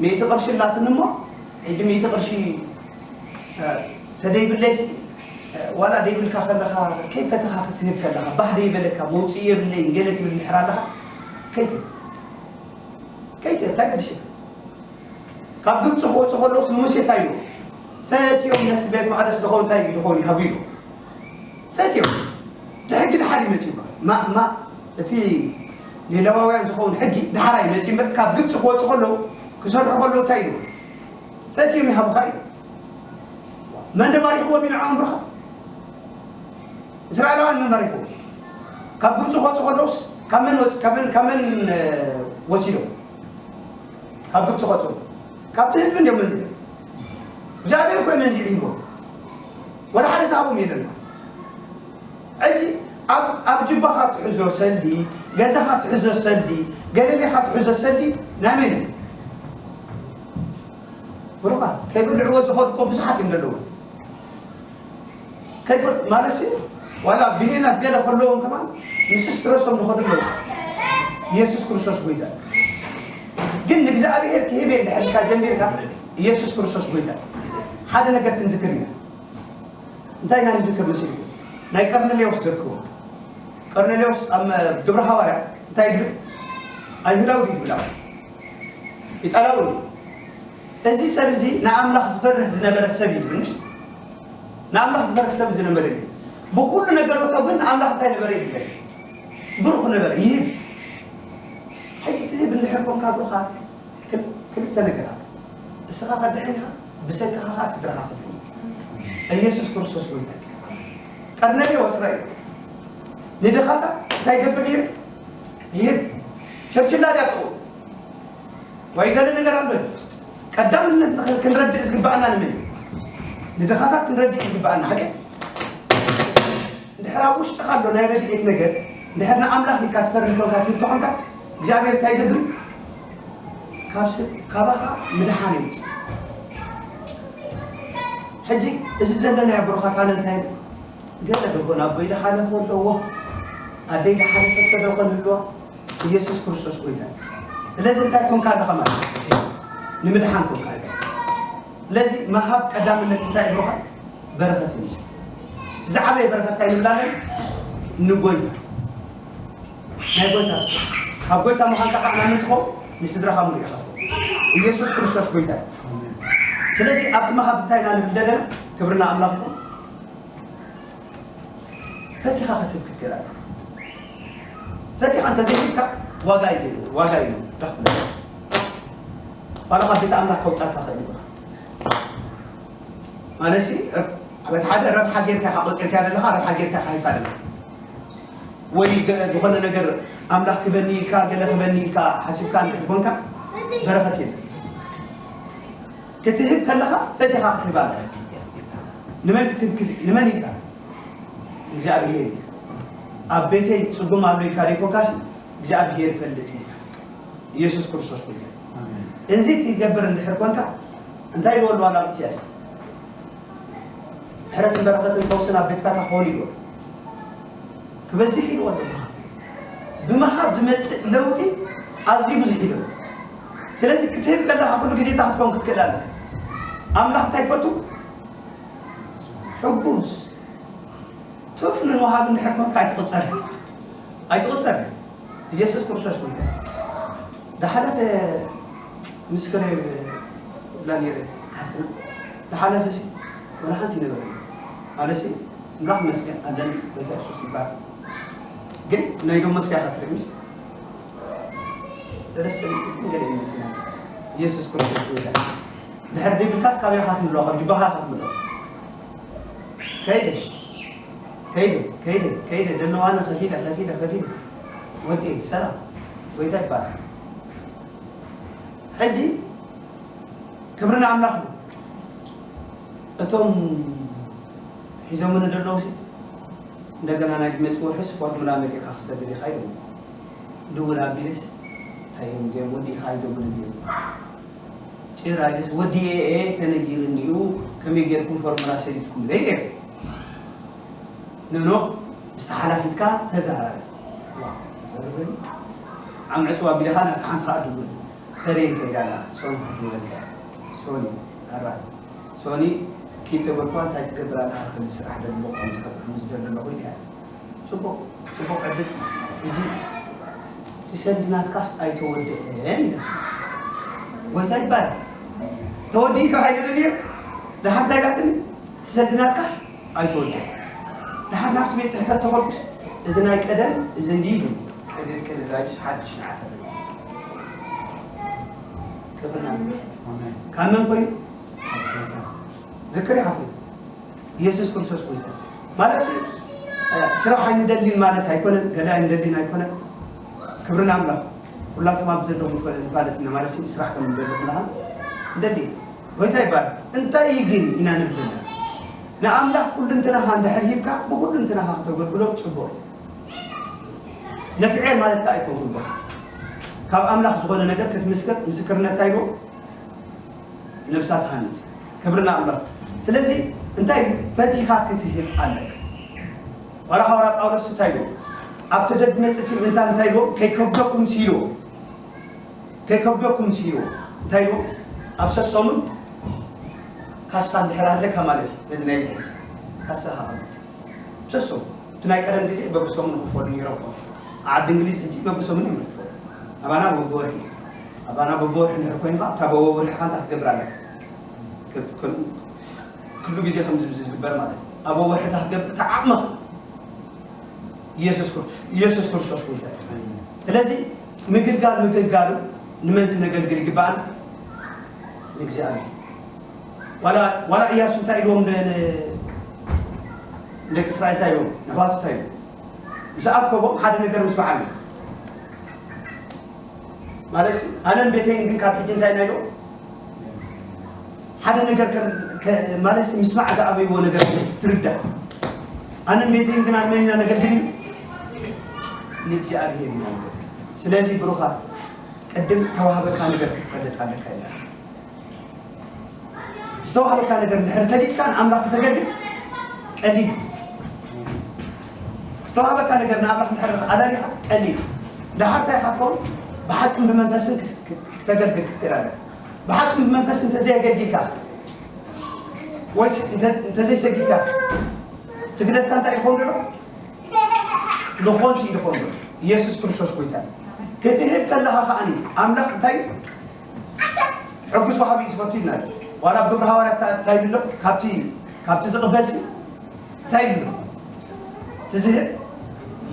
ሚእቲ ቅርሺ ኣላትኒ እሞ፣ ሕጂ ሚእቲ ቅርሺ፣ እ፣ ተደይብለይሲ፣ እ፣ ዋላ ደይብልካ ከለኻ፣ ከይፈተኻ ክትህብ ከለኻ፣ ባህ ደይበለካ፣ መውፅኢ የብለይን፣ ገለ ትብል እንድሕር ኣለኻ፣ ከይትህብ። ከይትህብ፣ እንታይ ገድሽ? ካብ ግብፂ ክወፁ ከለውስ ንሙሴ እንታይ ኢሉ? ፈትዮም ነቲ ቤት መቕደስ ዝኸውን እንታይ ዝኾኑ ይሃቡ ኢሉ። ፈትዮም። እቲ ሕጊ ድሓር ይመፅእ እባ። ማ-፣ ማ-፣ እቲ ንሌዋውያን ዝኸውን ሕጊ ድሓር ኣይመፅእ እምበር፣ ካብ ግብፂ ክወፁ ከለዉ፣ ክሰርሑ ከለዉ እንታይ ኢሉ? ፈትዮም ይሃቡኻ ኢሉ። መን ደባሪኽዎም ኢሉ ንዕኦም ብሩኻ? እስራኤላውያን መን ባሪኽዎም? ካብ ግብፂ ክወፁ ከለዉስ፣ ካብ መን ወፅ-፣ ካብ መን፣ ካብ መን፣ እ፣ ወሲዶም? ካብ ግብፂ ከውፅኡ። ካብቲ ህዝቢ እንዲዮም መንዚዕም። እግዚኣብሔር እኮ እዩ መንዚዑ ሂቦም። ወላ ሓደ ዝሃቦም የለን። ሕጂ ኣብ፣ ኣብ ጅባኻ ትሕዞ ሰልዲ፣ ገዛኻ ትሕዞ ሰልዲ፣ ገለሌኻ ትሕዞ ሰልዲ ናይ መን እዩ? ብሩኻ፣ ከይብልዕዎ ዝኸዱ እኮ ብዙሓት እዮም ዘለዉ። ከይፈ-፣ ማለትሲ፣ ዋላ ቢልዮናት ገለ ከለዎም ከማን ምስ ስትረሶም ዝኸዱ ኣለዉ። ኢየሱስ ክርስቶስ ጎይታ። ግን ንእግዚኣብሔር ክህብ እየ እንድሕር ኢልካ ጀሚርካ፣ ኢየሱስ ክርስቶስ ጎይታ። ሓደ ነገር ክንዝክር ኢና። እንታይ ኢና ንዝክር መሲልኩም? ናይ ቀርኔሌዎስ ዘክርዎ። ቀርኔሌዎስ ኣብ መ-፣ ግብረ ሃዋርያ እንታይ ይብል? ኣይሁዳዊ ድዩ ይብል? ኢጣልያዊ ድዩ? እዚ ሰብ እዚ ንኣምላኽ ዝፈርህ ዝነበረ ሰብ እዩ፣ ምሽ? ንኣምላኽ ዝፈርህ ሰብ ዝነበረ እዩ። ብኹሉ ነገሮቶ ግን ንኣምላኽ እንታይ ነበረ ይብል? ብሩኽ ነበረ፣ ይህብ። ሕጂ ትህብ እንድሕር ኮንካ ብሩኻ ክል-፣ ክልተ ነገር ኣሎ። እስኻ ከድሕን ኢኻ፣ ብሰንክኻ ኸዓ ስድራኻ ክድሕን እዩ። ኢየሱስ ክርስቶስ ጎይታ እዩ። ቀርነሌዎስ ራእዩ ንድኻታት እንታይ ይገብር ነይሩ? ይህብ። ቸርችላ ድያ ጥቕኡ? ወይ ገለ ነገር ኣሎ። ቀዳምነት ንኽ-፣ ክንረድእ ዝግበኣና ንመን እዩ? ንድኻታት ክንረድእ ዝግበኣና፣ ሓቂ? እንድሕር ኣብ ውሽጥኻ ኣሎ ናይ ረድኤት ነገር፣ እንድሕር ንኣምላኽ ኢልካ ትፈርህ ኮንካ፣ ትህብ ተኾንካ፣ እግዚኣብሔር እንታይ ይገብር? ካብ ስ-፣ ካባኻ ምድሓን የምጽእ። ሕጂ እዚ ዘለናዮ ብሩኻት ኣነ እንታይ ገለ ደኾን ኣቦይ ዝሓለፎ ኣለዎ፣ ኣደይ ዝሓለፈቶ ደኾን ህልዋ፣ ኢየሱስ ክርስቶስ ጎይታ። ስለዚ እንታይ ኮንካ ኣለኻ ማለት እዩ? ንምድሓን ኮንካ ኣለኻ። ስለዚ ምሃብ ቀዳምነት እንታይ ይብሉኻ? በረኸት ይምጽእ። ዝዓበየ በረኸት እንታይ ንብላለን? ንጎይታ። ናይ ጎይታ። ካብ ጎይታ ምዃንካ ከዓ ናብ ምንትኾ? ንስድራኻ ምርኢኻ። ኢየሱስ ክርስቶስ ጎይታ እዩ። ስለዚ ኣብቲ ምሃብ እንታይ ኢና ንብል ዘለና? ክብርና ኣምላኽ ይኹን። ፈቲኻ ክትህብ ክትክእል ኣለካ። ፈቲኻ እንተዘይሂብካ ዋጋ የብሉን፣ ዋጋ የብሉን። ዳኽፍለ። ዋላ ካብ ቤት ኣምላኽ ከውጻካ ክእል ይብሉኻ። ማለትሲ፣ ኣብ እቲ ሓደ ረብሓ ጌርካ ኢኻ ቆጺርካ ዘለኻ፣ ረብሓ ጌርካ ኢኻ ሂብካ ዘለኻ። ወይ ገ-፣ ዝኾነ ነገር ኣምላኽ ክበኒ ኢልካ፣ ገለ ክበኒ ኢልካ ሓሲብካ እንድሕር ኮንካ፣ በረኸት የለን። ክትህብ ከለኻ ፈቲኻ ክትህብ ኣለካ። ንመን ክትህብ ክት-፣ ንመን ኢልካ? እግዚኣብሄር ኢልካ። ኣብ ቤተይ ጽጉም ኣሎ ኢልካ ዘይኮንካሲ፣ እግዚኣብሄር ይፈልጥ ኢልካ። ኢየሱስ ክርስቶስ ጎይታ። ኣሜን። እዚ ትገብር እንድሕር ኮንካ፣ እንታይ ኢልዎ ኣሎ ዋላ ኢሳያስ? ምሕረትን በረኸትን ፈውስን ኣብ ቤትካ ክኾኑ ኢልዎ። ክበዝሕ ኢልዎ ኣሎ። ብምሃብ ዝመጽእ ለውጢ ኣዝዩ ብዙሕ ኢልዎ። ስለዚ ክትህብ ከለኻ ኩሉ ግዜ እንታይ ክትከውን ክትክእል ኣለካ? ኣምላኽ እንታይ ይፈቱ? ሕጉስ። ትፍልን ወሃቢ እንድሕር ኮንካ ኣይትቑጸር። ኣይትቑጸር። ኢየሱስ ክርስቶስ ጎይታ። ዝሓለፈ ምስክር ብላ ነይረ ሓፍትና። ዝሓለፈ ሲ ወላ ሓንቲ ይነበረ። ኣነሲ ኣምላኽ መስገን ኣለን ጎይታ ኢየሱስ ይባል። ግን ናይ ዶም መስኪያ ክትርኢ ምስ ሰለስተ ሚእቲ ግን ገለ ይመጽና። ኢየሱስ ክርስቶስ ጎይታ። ድሕር ድብልካስ ካበይ ኢኻ ትምልኦ? ካብ ጅባኻ ኢኻ ትምልኦ። ከይደ፣ ከይደ፣ ከይደ፣ ከይደ፣ ደለዋነ ከፊለ፣ ከፊለ፣ ከፊለ። ወዲ ሰላም፣ ጎይታ ይባረክ። ሕጂ ክብሪ ንኣምላኽ ነው። እቶም ሒዞምኒ ዘለዉ ሲ እንደገና ናይ ዝመጽእ ወርሕስ ፎርሙላ መሊእካ ክትሰድድ ኢኻ ኢሉ። ድውል ኣቢለስ እንታይ እዮም እዚኦም ወዲእኻ ኣይደውልን እዮም። ጭራ ኢለስ ወዲኤ እየ ተነጊርኒ እዩ፣ ከመይ ጌርኩም ፎርሙላ ሰዲድኩምለይ ነይሩ። ንኖ ምስቲ ሓላፊትካ ተዛራረብ። ዋ፣ ተዛረበኒ። ዓም ዕጽዋ ኣቢልኻ ናብቲ ሓንቲ ከኣ ድውል። ተደይ ከይዳ ኣላ፣ ሶኒ ክትብለካ። ሶኒ፣ ኣራ። ሶኒ፣ ኪድ ተበልኳ፣ እንታይ ትገብር ኣለኻ? ከም ስራሕ ደሎ፣ ከም ዝኸ-፣ ከም ዝደሊ ኣለኹ ኢልካ። ጽቡቕ፣ ጽቡቕ ዕድል። ሕጂ፣ እቲ ሰልዲ ናትካስ ኣይተወድአን ኢልካ። ጎይታ ይባረክ። ተወዲኡ ተባሂሉ ድዩ? ደሓር እንታይ ኢላትኒ? እቲ ሰልዲ ናትካስ ኣይተወድአን። ደሓር ናብቲ ቤት ጽሕፈት ተኸልኩስ፣ እዚ ናይ ቀደም፣ እዚ እንዲ ኢሉ። ቅድድ፣ ቅድድ፣ ኣይዱስ፣ ሓድሽ ንዓተበ። ክብርና። ኣሜን። ካብ መን ኮይኑ? ዝክር ይሓፍሩ። ኢየሱስ ክርስቶስ ጎይታ። ማለት ሲ፣ እ፣ ስራሕ ኣይንደልን ማለት ኣይኮነን፣ ገለ ኣይንደልን ኣይኮነን። ክብሪ ንኣምላኽ። ኩላትኩም ኣብ ዘለኹም ንፈ-፣ ንፋለጥ ኢና ማለት ሲ፣ ስራሕ ከም ንደሊ ኩላህና ንደሊ። ጎይታ ይባረክ። እንታይ ግን ኢና ንብል ዘለና? ንኣምላኽ ኩሉ እንትናኻ እንድሕር ሂብካ፣ ብኹሉ እንትናኻ ከተገልግሎ ጽቡቕ። ነፍዔ ማለት ከኣ ኣይኮንኩን በኻ። ካብ ኣምላኽ ዝኾነ ነገር ክትምስክር፣ ምስክርነት እንታይ ኢልዎ? ነብሳ ትሃንጽ። ክብሪ ንኣምላኽ። ስለዚ እንታይ እዩ? ፈቲኻ ክትህብ ኣለካ። ዋላ ሃዋርያ ጳውሎስ እንታይ ኢልዎ? ኣብቲ ደድ መጽእ ሲል እንታይ፣ እንታይ ኢልዎ? ከይከብደኩም ሲልዎ። ከይከብደኩም ሲልዎ። እንታይ ኢልዎ? ኣብ ሰሶምን ካሳ እንድሕር ኣለካ ማለት እዩ። ነዚ ናይ ሕጂ ካሳ ሃቐምጥ። ሰሶም፣ እቲ ናይ ቀደም ግዜ በብሰሙን ይኽፈሉ ነይሮም። ዓዲ እንግሊዝ ሕጂ በብሰሙን እዮም ዝኽፈሉ። ኣባና በብወርሒ። ኣባና በብወርሒ እንድሕር ኮይንካ፣ እታ በብወርሒ ሓንታ ክትገብር ኣለካ። ከ-፣ ከ-፣ ኩሉ ግዜ ከምዚ ብዚ ዝግበር ማለት እዩ። ኣብ ወርሒ እታ ክትገብር፣ እታ ዓቕምኻ። ኢየሱስ ክር-፣ ኢየሱስ ክርስቶስ ጎይታ እዩ። ስለዚ ምግልጋል፣ ምግልጋሉ ንመን ክነገልግል ይግባኣና? ንእግዚኣብሔር። ዋላ፣ ዋላ ኢያሱ እንታይ ኢልዎም ን-፣ ን-፣ ንደቂ እስራኤል እንታይ ኢልዎም? ንኣሕዋቱ እንታይ ኢልዎም? ምስ ኣከቦም ሓደ ነገር ምስ በዓሉ ማለት ኣነን ቤተይን ግን ካብ ሕጂ እንታይ ኢና ኢልዎም? ሓደ ነገር ከም፣ ከ-፣ ማለት ምስማዕ ዝኣበይዎ ነገር ትርዳእ። ኣነን ቤተይን ግን ኣብ መን ኢና ነገልግል እዩ? ንእግዚኣብሔር ኢና ነገልግል። ስለዚ ብሩኻት፣ ቅድም ተዋህበካ ነገር ክትፈልጥ ኣለካ ኢልና። ዝተዋህበካ ነገር እንድሕር ፈሊጥካ ንኣምላኽ ከተገልግል ቀሊል እዩ። ዝተዋህበካ ነገር ንኣምላኽ እንድሕር ኣዳሊኻ ቀሊል እዩ። ደሓር እንታይ ኢኻ ትኸውን? ብሓቅን ብመንፈስን ክስ-፣ ክተገልግል ክትክእል ኣለካ። ብሓቅን ብመንፈስን እንተዘየገልጊልካ ወይ እንተ-፣ እንተዘይሰጊድካ ስግደትካ እንታይ ይኸውን ዘሎ? ንኾንቲ እዩ ዝኾን ዘሎ። ኢየሱስ ክርስቶስ ጎይታ እዩ። ክትህብ ከለኻ ከኣኒ ኣምላኽ እንታይ እዩ? ሕጉስ ወሃቢ እዩ ዝፈቱ ኢልና። ዋላ ኣብ ግብሪ ሃዋርያት እንታይ፣ እንታይ ይብሎ? ካብቲ፣ ካብቲ ዝቕበልሲ እንታይ ይብሎ? እቲ ዝህብ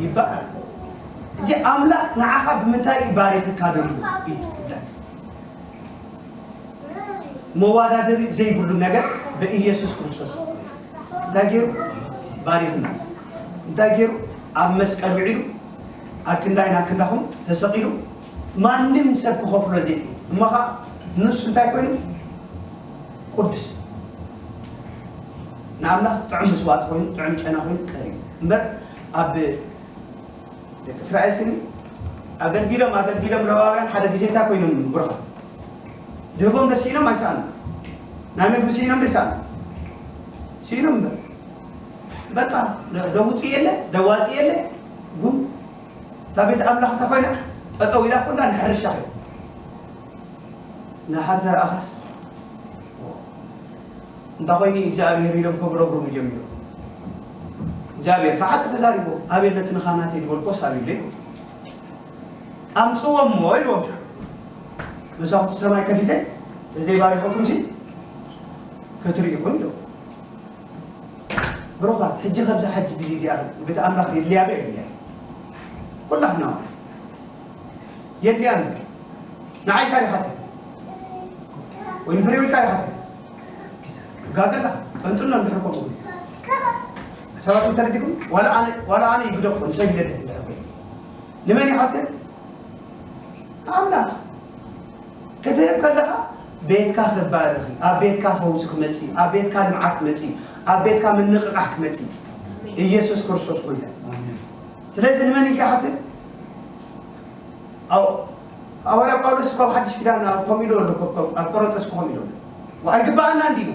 ይባረኽ። እዚ ኣምላኽ ንዓኻ ብምንታይ እዩ ባሪኽካ ዘሎ? እዩ ትብላ። መወዳደሪ ዘይብሉ ነገር ብኢየሱስ ክርስቶስ እንታይ ገይሩ? ባሪኽና። እንታይ ገይሩ? ኣብ መስቀል ውዒሉ፣ ኣብ ክንዳይ ናብ ክንዳኹም ተሰቒሉ፣ ማንም ሰብ ክኸፍሎ ዘይክእል። እሞ ኸዓ ንሱ እንታይ ኮይኑ? ቅዱስ። ንኣምላኽ ጥዑም መስዋእቲ ኮይኑ፣ ጥዑም ጨና ኮይኑ ቀሪቡ። እምበር ኣብ ደቂ እስራኤል ስኒ ኣገልጊሎም፣ ኣገልጊሎም ሌዋውያን ሓደ ግዜ እንታይ ኮይኖም ብሩኻት? ድህቦም ዶ ስኢኖም ኣይሰኣኑ? ናይ ምግቢ ስኢኖም ዶ ይሰኣኑ? ስኢኖም እምበር። በቃ፣ ደ-፣ ደውጽእ የለ፣ ደዋጽእ የለ፣ ጉም። እታ ቤት ኣምላኽ እንታይ ኮይና? ጠጠው ኢላ ኩላ ንሕርሻ ኮይና። ንሓዘር ኣኻስ እንታይ ኮይኑ እግዚኣብሔር ኢሎም ከጉረምርሙ ጀሚሮም። እግዚኣብሔር ብሓቂ ተዛሪቡ፣ ኣቤል ነቲ ንኻህናተይ ዝበልኩዎስ ኣበይ ኣሎ ኢሉ። ኣምጽዎም እሞ ኢልዎም። መሳኹቲ ሰማይ ከፊተ ተዘይባሪኸኩምሲ ክትርኢ ኢኹም ኢሉ። ብሩኻት፣ ሕጂ ከምዛ ሕጂ ግዜ እዚኣ ቤት ኣምላኽ የድልያ ዶ የድልያ? ኩላትና የድልያ። ንዓይ ካሊእ ሓትት ወይ ንፍሬው ኢልካ ኢኻ ትብል። ጋገላ ጠንጥኖ እንድሕር ከምኡ። ሰባት እንተረዲኹም፣ ዋላ ኣነ፣ ዋላ ኣነ ይግደፎ፣ ንሰብ ይገድፍ እንድሕር ኮይኑ። ንመን ኢኻ ትብል? ኣምላኽ። ክትህብ ከለኻ፣ ቤትካ ክባረኽ እዩ፣ ኣብ ቤትካ ፈውሲ ክመጽእ እዩ፣ ኣብ ቤትካ ልምዓት ክመጽእ እዩ፣ ኣብ ቤትካ ምንቕቓሕ ክመጽእ እዩ። ኢየሱስ ክርስቶስ ጎይታ። ስለዚ ንመን ኢልካ ሓትት? ኣው ሃዋርያ ጳውሎስ እኳ ኣብ ሓድሽ ኪዳን ኣብ ከምኡ ኢሉ ኣሎ እኮ፣ ኣብ ቆሮንቶስ እኮ ከምኡ ኢሉ ኣሎ። ኣይግባኣና እንዲሉ።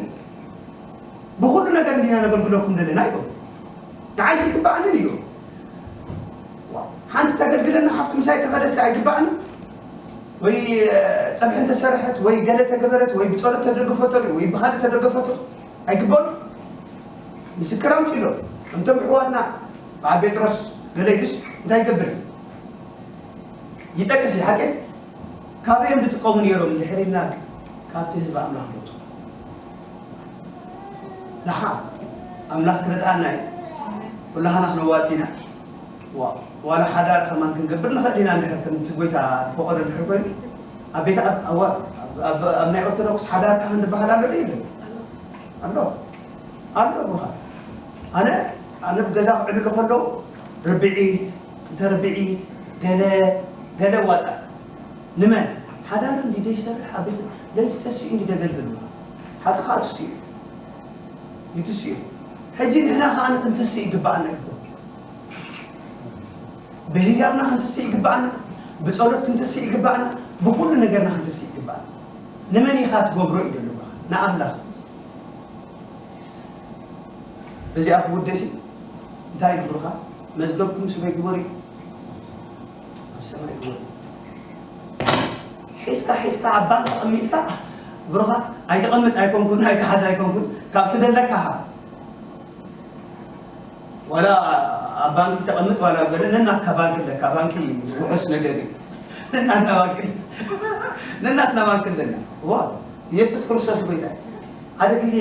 ብኹሉ ነገር እንዲና ነገልግለኩም ዘለና ኢሉ። ንዓይስ ይግባኣንን ኢሉ። ሓንቲ ተገልግለና ሓፍቲ ምሳይ ተኸደሲ ኣይግባኣንን? ወይ ጸብሒ እንተሰርሐት ወይ ገለ ተገበረት ወይ ብጸሎት ተደገፈቶ ወይ ብኻልእ ተደገፈቶ ኣይግባን? ምስክር ኣምፅእሎም። እንቶም ኣሕዋትና በዓል ጴጥሮስ ገለ ኢሉስ እንታይ ይገብር? ይጠቅስ እዩ ሓቂ። ካበይ እዮም ዝጥቀሙ ነይሮም እንድሕር ኢልና ግን ካብቲ ህዝቢ ኣምላኽ መፁ። ደሓ ኣምላኽ ክረድኣና እዩ። ኩላህና ክነዋፂና ዋላ ሓዳር ከማን ክንገብር ንኽእል ኢና እንድሕር ከምቲ ጎይታ ዝፈቐዶ እንድሕር ኮይኑ ኣብ ቤት ኣብ ኣዋ ኣብ ናይ ኦርቶዶክስ ሓዳር ካህን ዝበሃል ኣሎ ዶ የለን? ኣሎ ኣሎ ብሩኻ ኣነ ኣነ ብገዛ ክዕልሉ ከለዉ ርብዒት እንተ ርብዒት ገለ ገለ ዋፃ ንመን ሓዳር እንዲ ደይሰርሕ ኣብ ቤት ለይቲ ተሲኡ እንዲ ደገልግል ሓቂ ከዓ ትስኡ ይትስኡ ሕጂ ንሕና ከዓ ክንትስእ ይግባኣና ይኮን ብህያብና ክንትስእ ይግባኣና ብፀሎት ክንትስእ ይግባኣና ብኩሉ ነገርና ክንትስእ ይግባኣና ንመን ኢኻ ትገብሮ እዩ ዘሎ ንኣምላኽ በዚኣ ክውደስ እዩ እንታይ ይብሉኻ መዝገብኩም ስበይ ግበሩ ኣብ ሰማይ ግበሩ ሒዝካ ሒዝካ ኣብ ባንክ ኣቐሚጥካ ብሩኻ ኣይተቐምጥ ኣይኮንኩን ኣይተሓዝ ኣይኮንኩን ካብ ትደለካ ሃብ ዋላ ኣብ ባንኪ ተቐምጥ ዋላ ኣብ ገለ ነናትካ ባንኪ ኣለካ ባንኪ ውሑስ ነገር እዩ ነናትና ባንኪ ነናትና ባንኪ ኣለና ዋ ኢየሱስ ክርስቶስ ጎይታ ሓደ ግዜ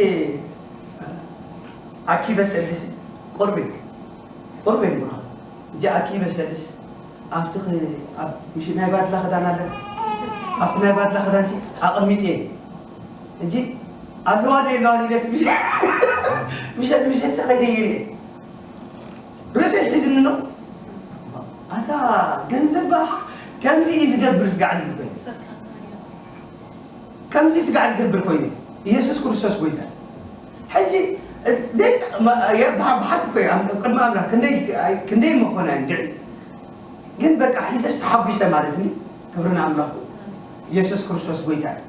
ኣኪበ ሰልሲ ቁርቤ ቁርቤ ንብርሃ እጂ ኣኪበ ሰልሲ ኣብቲ ኽ- ኣብ ምሽ- ናይ ባድላ ክዳን ኣለ ኣብቲ ናይ ባድላ ክዳንሲ ኣቐሚጠ እጂ ኣለዋ ዶ የለዋን ኢለስ ምሸት ምሸት ምሸት ከይደ ይርኤ ርእሰይ ሒዝኒ ነው ኣታ ገንዘብ በኣ ከምዚ እዩ ዝገብር ዝጋዕል ልበይ ከምዚ ስጋዕ ዝገብር ኮይኑ ኢየሱስ ክርስቶስ ጎይታ ሕጂ ብሓቂ እኮ እዩ ቅድሚ ኣምላኽ ክንደይ መኾና እንድዒ ግን በቃ ሒዘስ ተሓጒሰ ማለት ኒ ክብሪ ንኣምላኽ ኢየሱስ ክርስቶስ ጎይታ እዩ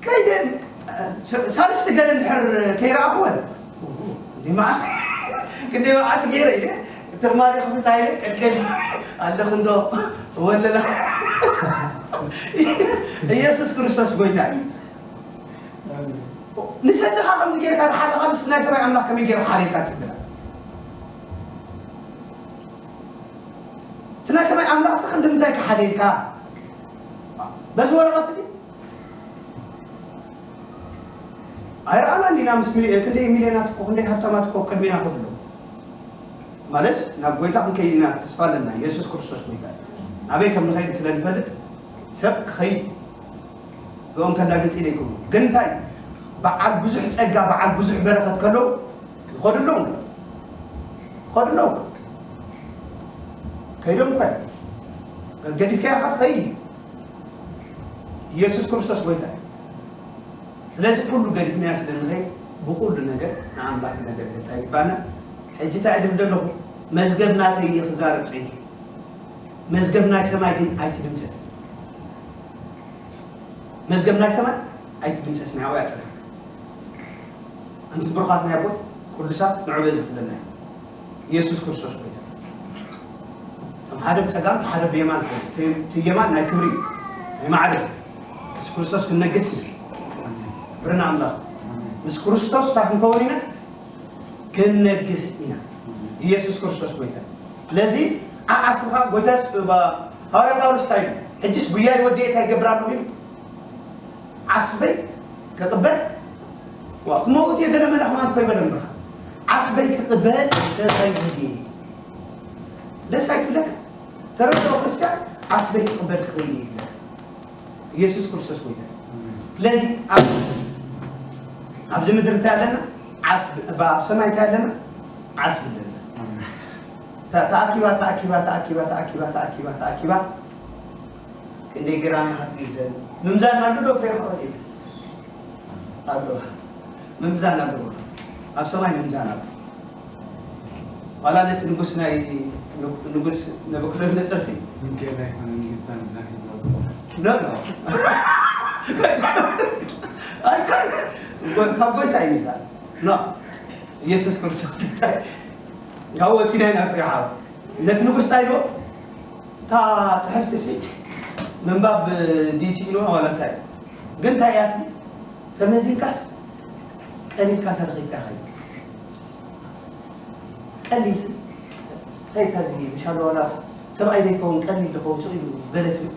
ከይደ ሳልስቲ ገለ እንድሕር ከይረኣኽወን ክንደይ መዓት ገይረ ኢለ ትማሊ ክፍታ ኢለ ቀልቀል ኣለኹ እንዶ ወለላ ኢየሱስ ክርስቶስ ጎይታ እዩ ንሰድኻ ከምዚ ጌርካ ዝሓለኻ ምስ ናይ ሰማይ ኣምላኽ ከመይ ጌርካ ሓልየልካ ትጽግላ እቲ ናይ ሰማይ ኣምላኽ ስ ክንዲ ምንታይ ክሓልየልካ በዚ ወረቐት እዚ ኣይረኣናን ኢና ምስ ክንደይ ሚልዮናት እኮ ክንደይ ሃብታማት እኮ ቅድሜና ከድሎ ማለት ናብ ጎይታ ክንከይድ ኢና ተስፋ ኣለና ኢየሱስ ክርስቶስ ጎይታ ናበይ ከም ንኸይድ ስለ ንፈልጥ ሰብ ክኸይድ ብኦም ከላግፅ ኢለ ይከውን ግን እንታይ በዓል ብዙሕ ፀጋ በዓል ብዙሕ በረኸት ከለዉ ይኸዱ ኣለዉ ይኸዱ ኣለዉ ከይዶም እኳ ገዲፍካያ ካ ትኸይድ ኢየሱስ ክርስቶስ ጎይታ ስለዚ ኩሉ ገዲፍናዮ ስለ ንኸይድ ብኹሉ ነገር ንኣምላኽ ክነገልግል ይግባና። ሕጂ እንታይ ድብል ዘለኹ መዝገብ ናተይ እየ ክዛረብ ፀኒሐ። መዝገብ ናይ ሰማይ ግን ኣይትድምሰስ። መዝገብ ናይ ሰማይ ኣይትድምሰስ ናይ ኣውያ ፅናሕ። ኣንቲ ብሩኻት ናይ ኣቦይ ቅዱሳት ንዑ በዚ ክብለና እዩ። ኢየሱስ ክርስቶስ ጎይታ። ከም ሓደ ብጸጋም እቲ ሓደ ብየማን ኮይኑ እቲ የማን ናይ ክብሪ ናይ ማዕረ ምስ ክርስቶስ ክንነግስ ኢና። ክብሪ ንኣምላኽ። ምስ ክርስቶስ እንታይ ክንከውን ኢና? ክንነግስ ኢና። ኢየሱስ ክርስቶስ ጎይታ። ስለዚ ዓዓስብኻ ጎይታ የሱስ ሃዋርያ ጳውሎስ እንታይ ኢሉ? ሕጅስ ጉያይ ወዲኤ እንታይ ይገብር ኣለኹ ኢሉ? ዓስበይ ክቕበል ክመውት እየ ገለ መለ ከማን እኮ ይበለ ንብርሃን ዓስበይ ክቕበል ደስ ኣይትብል እየ ደስ ኣይትብለካ ተረድኦ ክርስቲያን ዓስበይ ክቕበል ክኽእል እየ ይብለካ ኢየሱስ ክርስቶስ ጎይታ ስለዚ ኣብዚ ምድሪ እንታይ ኣለና ዓስቢ ኣብ ሰማይ እንታይ ኣለና ዓስቢ ኣለና ተኣኪባ ተኣኪባ ተኣኪባ ተኣኪባ ተኣኪባ ተኣኪባ ክንደይ ግራም ኢኻ ትግዘን? ምምዛን ኣሎ ዶ ፍሬ ሓወይ? ኣሎ። ምምዛን ኣሎ። ኣብ ሰማይ ምምዛን ኣሎ። ዋላ ነቲ ንጉስ ናይ ንጉስ ነቡከደነጾርሲ እንኬ ናይ ኮነ ንግዳን ዛኪ ኖ ኖ ኣይኮነ ካብ ጎይታ እዩ ሚዛን ኖ ኢየሱስ ክርስቶስ ጎይታ እዩ። ካብ ወፂና ኢና ፍሪሓ ነቲ ንጉስ እንታይ ኢልዎ እታ ፅሕፍቲ ሲ ምንባብ ዲሲ ኢልዎ ዋላ እንታይ ግን እንታይ እያ ትብል ተመዚንካስ ቀሊልካ ተረኺብካ ኸይድ ቀሊል ሲ እንታይ ታዚ ምሻሎ ዋላ ሰብኣይ ዘይከውን ቀሊል ዶ ከውፅእ ኢሉ ገለ ትብል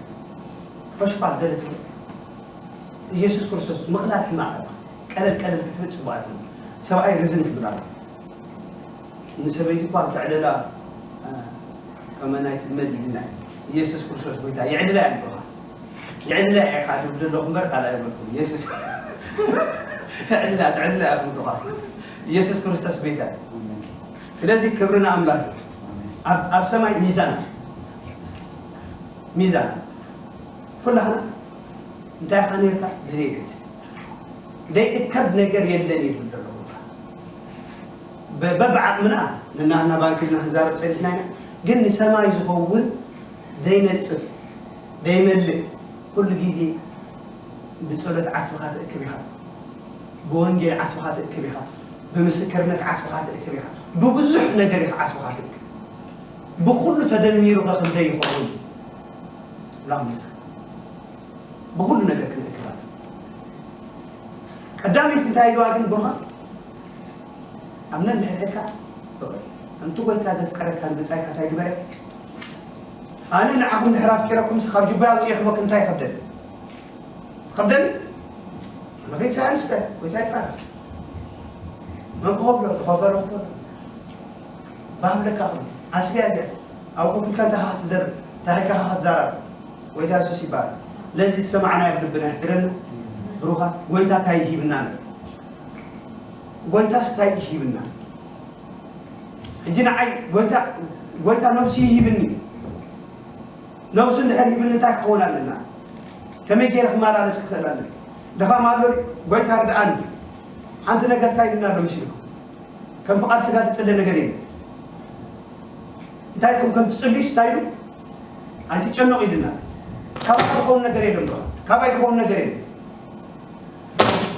ፈሽኳል ገለ ትብል ኢየሱስ ክርስቶስ ምቕላል ሕማቕ እዩ። ቀለል ቀለል ክትብል ፅቡቅ ኣይኮነ ሰብኣይ ርዝን ክብል ኣሎ ንሰበይቲ እኳ ተዕለላ ከመ ናይ ትልመድ ይብልና ኢየሱስ ክርስቶስ ጎይታ የዕልላ እያ ንብሎኻ የዕልላ እያ ኢኻ ትብል ዘለኹ እምበር ካልእ ኣይበልኩም ኢየሱስ የዕልላ ተዕልላ እያ ክብሉኻ ኢየሱስ ክርስቶስ ጎይታ እዩ ስለዚ ክብሪ ንኣምላክ እዩ ኣብ ሰማይ ሚዛን ኣሎ ሚዛን ኩላህና እንታይ ኢኻ ነርካ ብዘየገድስ ዘይእከብ ነገር የለን ይብል ዘሎ በብዓቕምና ንናህና ባንክልና ክንዛረብ ፀኒሕና ኢና ግን ንሰማይ ዝኸውን ዘይነፅፍ ዘይመልእ ኩሉ ግዜ ብፀሎት ዓስብኻ ትእክብ ኢኻ ብወንጌል ዓስብኻ ትእክብ ኢኻ ብምስክርነት ዓስብኻ ትእክብ ኢኻ ብብዙሕ ነገር ኢኻ ዓስብኻ ትእክብ ብኩሉ ተደሚሩ ከ ክንደይ ይኸውን ላምለስ ብኩሉ ነገር ክንእክብ ኣለ ቀዳመይቲ እንታይ ኢልዋ ግን ብሩኻ ኣብ ነንሕድሕድካ ፍቕሪ ከምቲ ጎይታ ዘፍቀረካ ንብጻይካ እንታይ ግበረ ኣነ ንዓኹም ድሕር ኣፍቂረኩም ካብ ጅባይ ኣውፅኤ ክበክ እንታይ ይኸብደኒ ይኸብደኒ ንኸይድ ሰኣንስተ ጎይታ ይባረክ መን ክኸብሎ ዝኸበረ ክፈሎ ባብለካ ኹን ኣስብያ እዚኣ ኣብ ኮፍ ኢልካ እንታይ ክትዘርብ እንታይ ኢልካ ክትዛረብ ጎይታ የሱስ ይባረክ ለዚ ዝሰማዕናዮ ኣብ ልብና ይሕድረና ብሩኻት ጎይታ እንታይ ይሂብና ኣሎ ጎይታስ እንታይ ይሂብና ሕጂ ንዓይ ጎይታ ጎይታ ነብሱ ይሂብኒ ነብሱ እንድሕር ሂብኒ እንታይ ክኸውን ኣለና ከመይ ገይረ ክመላለስ ክኽእል ኣለኒ ድኻም ኣሎ ጎይታ ርድኣኒ ሓንቲ ነገር እንታይ ይብልና ኣሎ መሲልኩም ከም ፍቓድ ስጋ ዝጽለ ነገር የለን እንታይ ኢልኩም ከም ትጽልዩስ እንታይ ኢሉ ኣይትጨነቑ ኢልና ካባይ ዝኸውን ነገር የለን ብኻ ካባይ ዝኸውን ነገር የለን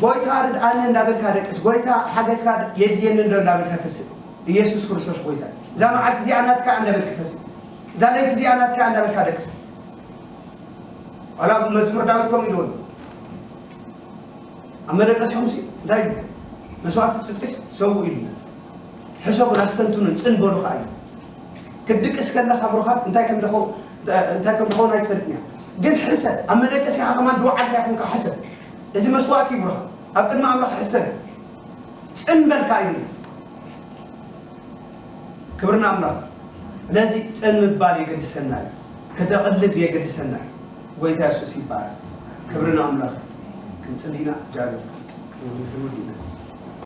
ጎይታ ርድኣኒ እንዳበልካ ደቅስ ጎይታ ሓገዝካ የድልየኒ እንዶ እንዳበልካ ተስእ ኢየሱስ ክርስቶስ ጎይታ እዛ መዓልቲ እዚኣ ናትካ እንዳበልክ ተስእ እዛ ለይቲ እዚኣ ናትካ እንዳበልካ ደቅስ ዋላ መዝሙር ዳዊት ከምኡ ኢልዎ ኣብ መደቀሲኹም ሲ እንታይ እዩ መስዋዕቲ ፅድቂስ ሰው ኢሉ ሕሰቡን ኣስተንትኑን ፅን በሉ ከዓ እዩ ክትድቅስ ከለካ ብሩኻት እንታይ ከም ደኸው እንታይ ከም ደኸውን ኣይትፈልጥን እያ ግን ሕሰብ ኣብ መደቀሲኻ ከማን ድወዓልካ ይኹንካ ሕሰብ እዚ መስዋዕቲ እዩ ብሩኻት ኣብ ቅድሚ ኣምላኽ ሕሰብ እዩ ፅን በልካ እዩ ክብርና ኣምላኽ ስለዚ ፅን ምባል የገድሰና እዩ ከተቕልብ የገድሰና እዩ ጎይታ የሱስ ይባላል ክብርና ኣምላኽ ክንፅሊና ጃግር